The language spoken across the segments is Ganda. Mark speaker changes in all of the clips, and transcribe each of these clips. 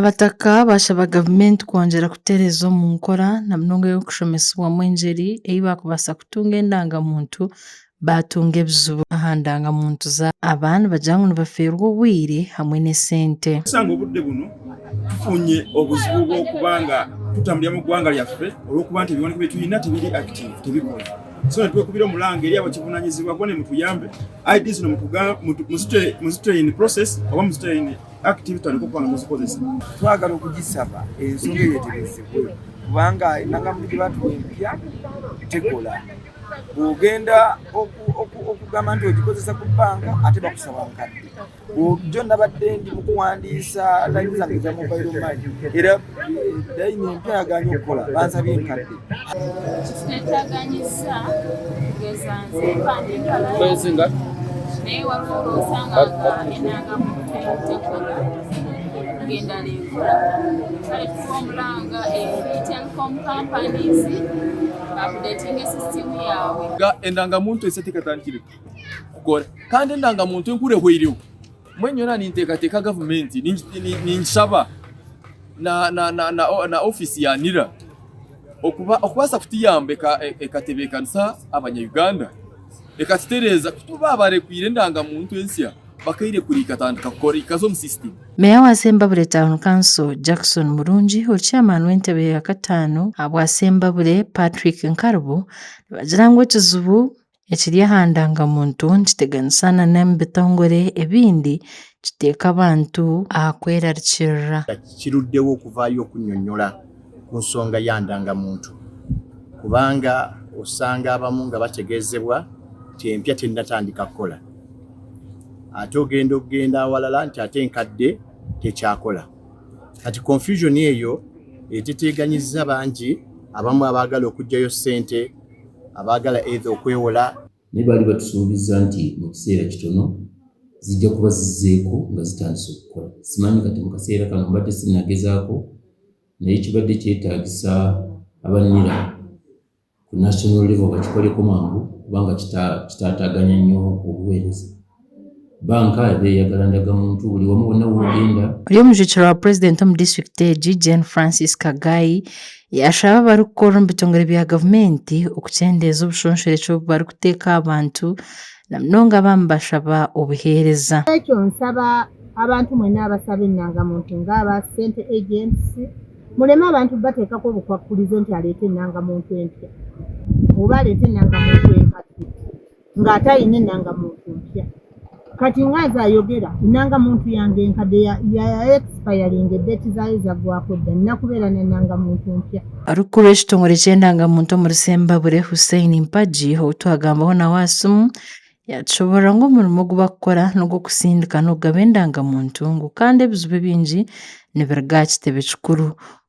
Speaker 1: Abataka bashaba gavumenti kwongyera kutereeza omu nkora na munonga ey'okushomesibwamu engyeri ei baakubaasa kutunga endanga-muntu baatunga ebizibu aha ndanga-muntu zaabo. Aba nibagira ngu nibafeerwa obwire hamwe n'esente.
Speaker 2: Osanga obudde buno tufunye obuzibu bw'okuba nga tutambulira mu ggwanga lyaffe olw'okuba nti ebiwandiiko bye tulina tebiri active, tebikola. So ne twekubira omulanga eri abakivunanyizibwako ne mutuyambe ID zino muzite in process oba muzite in active tutandike okuba nga tuzikozesa.
Speaker 3: Twagala okugisaba ensonga eyo eterezebwe kubanga endangamuntu gye batuwa empya tekola. Bw'ogenda okugamba nti ogikozesa ku bbanka ate bakusaba nkadde. Jo nabadde ndi mu kuwandiisa layini zange eza mobile money era layini empya yagaanye okukola, bansabye enkadde.
Speaker 4: Kituteetaganyisa kugeza nze mpandiika layini naye waliwo lw'osanga nga endangamuntu tekola ng'endala ekola. Kale tukuba omulanga eri telecom companies baupdatinge system yaabwe.
Speaker 5: Nga endangamuntu ensya tekatandikire kukora kandi endangamuntu enkuru ehweireho. Mbwenu nyowe ninteekateeka gavumenti ningishaba na ofiisi ya NIRA okubaasa kutuyamba ekatebeekanisa abanya Uganda ekatutereeza ku baabarekwiire endangamuntu ensya bakairekura ekatandika kukora ekaza omu system.
Speaker 1: Meeya wa Sembabule Town Council, Jackson Murungi, ori chairman w'entebe ya kataano ahabwa Sembabule, Patrick Nkarubo, nibagira ngu ekizibu ekiri aha ndangamuntu nikiteganisa na n'omu bitongore ebindi kiteeka abantu aha kwerarikirira.
Speaker 6: Kiruddewo okuvaayo okunnyonnyola ku nsonga ya ndangamuntu kubanga osanga abamu nga bategeezebwa nti empya tennatandika kukola ate ogenda okugenda awalala nti ate enkadde tekyakola. Kati confusion eyo eteteeganyizza bangi, abamu abaagala okuggyayo ssente, abaagala either okwewola.
Speaker 7: Naye baali batusuubizza nti mu kiseera kitono zijja kuba zizzeeko nga zitandise okukola. Simanyi kati mu kaseera kano mbadde sinnagezaako, naye kibadde kyetaagisa aba NIRA ku national level bakikoleko mangu kubanga kitaataaganya nnyo obuweereza. Bbanka eba eyagala ndagamuntu buli wamu wonna w'ogenda.
Speaker 1: Ori omujwekyerwa wa Purezidenti omu disiturikiti egi, Jane Francis Kagayi, yaashaba abarikukora omu bitongore bya gavumenti okukyendeeza obushonshorekye obu barikuteeka aha bantu na munonga abamu bashaba obuheereza.
Speaker 8: Ekyo nsaba abantu mwenna abasaba ennangamuntu ng'aba ssente agents muleme abantu bateekako obukwakkulizo nti aleete ennangamuntu empya oba aleete ennangamuntu enkadde ng'ate alina ennangamuntu mpya. Kati nga nze ayogera ennangamuntu yange enkadde ya expiringa, eddeeti zaayo zaggwako dda, nnina kubeera na nnangamuntu mpya.
Speaker 1: Orikukurira ekitongore ky'endangamuntu omuri Sembabule, Hussein Mpagi, ou twagambaho nawe aha simu, yaatushoboorora ngu omurimo ogu barikukora n'ogw'okusindika n'okugaba endangamuntu ngu kandi ebizibu ebingi nibiruga aha kitebe kikuru.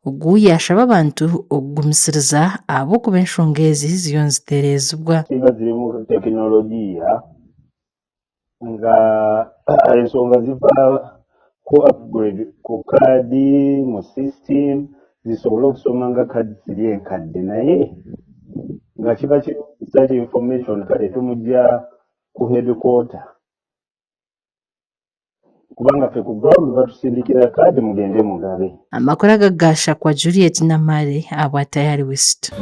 Speaker 1: Ogu yaashaba abantu okugumisiriza ahabw'okuba enshonga ezi ziriyo nizitereezibwa.
Speaker 9: Ziba zirimu tekinologiya nga ensonga ziva ku upgrade ku kaadi mu system zisobole okusoma nga kaadi ziri enkadde, naye nga kiba kirungi such information kale tumugya ku headquarter kubanga ffe ku ground batusindikira kaadi mugende mugabe.
Speaker 1: Amakuru aga gaashakwa Juliet Namare ahabwa Tayari West.